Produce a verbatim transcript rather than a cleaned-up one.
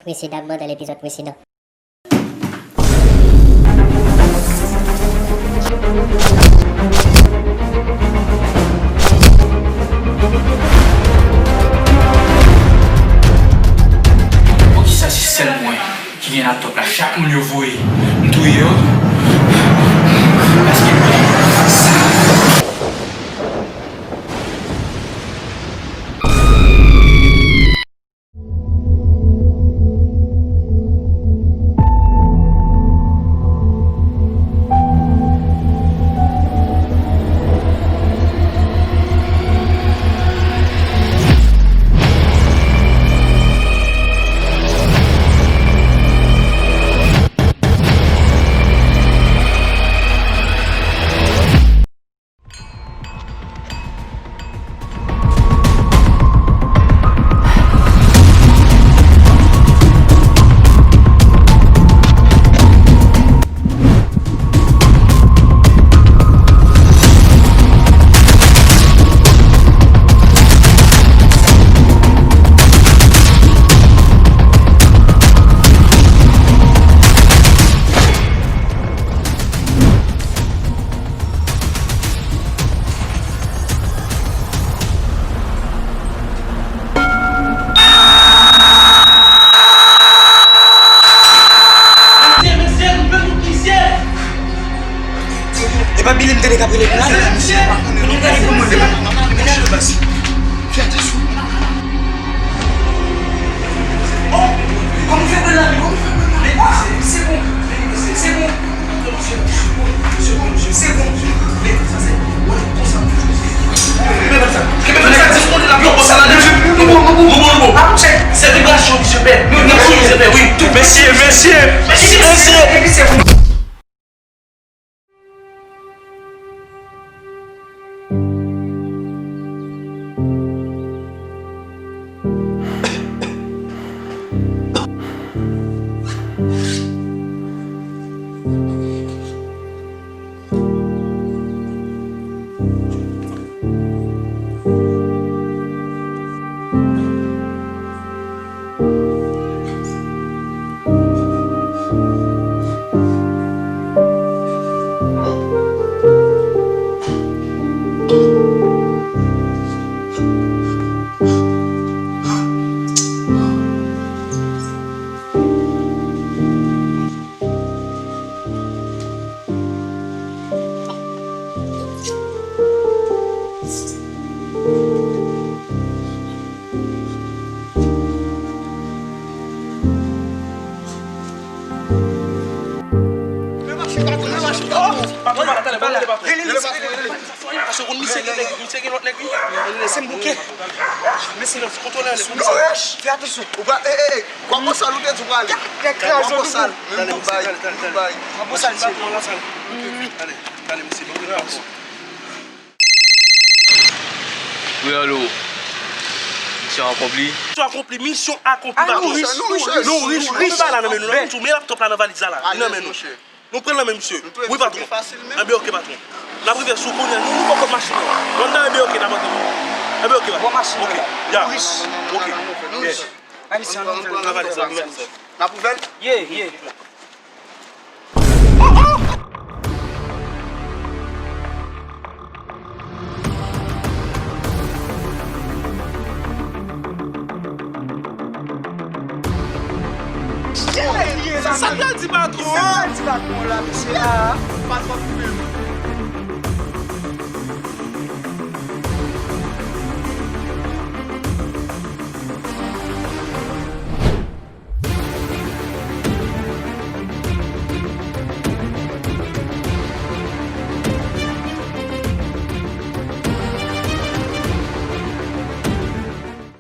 Presedan, m nan epizòd presedan. Poukisa se sèl mwen ki gen laptòp la? Chak moun yo voye, m touye yo. Paske mwen, sa. Mesye, mesye, nou jwenn yon misye! E pa Billy m tande k ap rele m la? Mesye, mesye! Nou gade pou mwen, men. Fè atansyon. Oh! Kòman w fè pran lame? Kòman w fè pran lame? Ah, se bon. Se bon. Se bon. Kenbe konsa. Kenbe konsa. Yo, konsa la, nou bon, nou bon, nou bon. Se vibrasyon, misye pè. Vibrasyon, misye pè, wi. Mesye, mesye, mesye. Patwon, patwon, patwon. Rele, rele, rele. Paske konn misye gen nèg, misye gen lòt nèg, wi. Lese m bouke. Men silans, kontwole ale. Fè atansyon. Ou pa, e, e, e, Gwabosal, ou te di w prale. Gwabosal, menm nou bay, nou bay. Gwabosal, misye. Gade, gade, misye, bon, bon. Wi, alo. Misyon akonpli. Misyon akonpli, misyon akonpli, patwon. Nou rich, nou rich, nou rich. Men laptòp la nan valiz la, la. Li nan men nou. Nou pran l nan men misye. Wi, patwon. Enben, oke, patwon. N ap rive sou kounye a. Nou, nou poko machin nan. Ann nan, enben, oke, n ap antre. Enben, oke, patwon. Oke. Ya. Oke. Nan valiz la, nan valiz la. N ap ouvè l? Ye, ye. Sa k pral di patwon an? Sa k pral di patwon an la, mesye la? Patwon ap koupe m.